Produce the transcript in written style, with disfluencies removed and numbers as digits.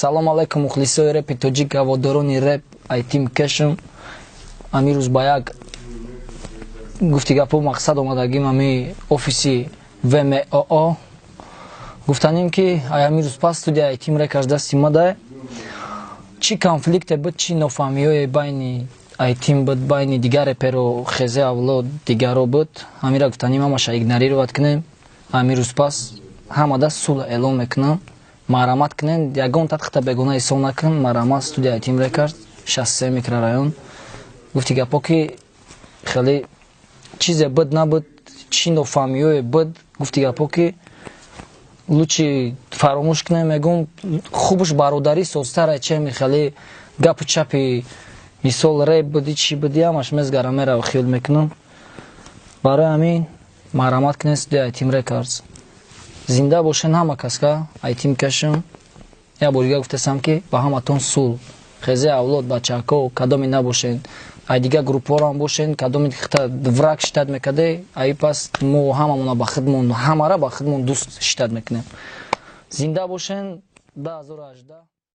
Салом алайкум, мухлисои репи тоҷик, ҳаводорони реп. Айтим кешм амирӯз ба як гуфти гапо мақсад омадагим, ами офиси ВМОО. Гуфтанем, ки ай амирӯз пас студия Айтим Рекордс дасти мада. Чӣ конфликте буд, чӣ нофаҳмиҳое байни Айтим буд, байни дигар реперо, Хезе Авлод, дигаро буд, ҳамира гуфтанем, ҳамаша игнорировать кунем. Амирӯз пас ҳамада сулҳ эълон мекунам. Марҳамат кунен, ягон тадқита бегона ҳисоб накун. Марҳамат, студия Айтим Рекордс, 63 микрорайон. Гуфти гапо, ки хеле чизе буд набуд, чӣ нофаҳмиҳое буд, гуфти гапо, ки лучше фаромӯш кунем. Мегум, хубуш бародарӣ созтара, чеми хеле гапу чапи, мисол, реп буди, чӣ буди, ҳамаш мезгара мерава, хиёл мекунам. Барои ҳамин марҳамат кунед, студия Айтим Рекордс. Зинда бошен ҳама каска. Айтим кашм як бор дига гуфтасам, ки ба ҳаматон сулҳ. Хезе Авлод, бачако, кадоме набошен, ай дигар группҳоро бошен, кадоме враг считать мекарде, ай пас мо ҳамамона ба худмон, ҳамара ба худмон дӯст считать мекунем. Зинда бошен. 2018.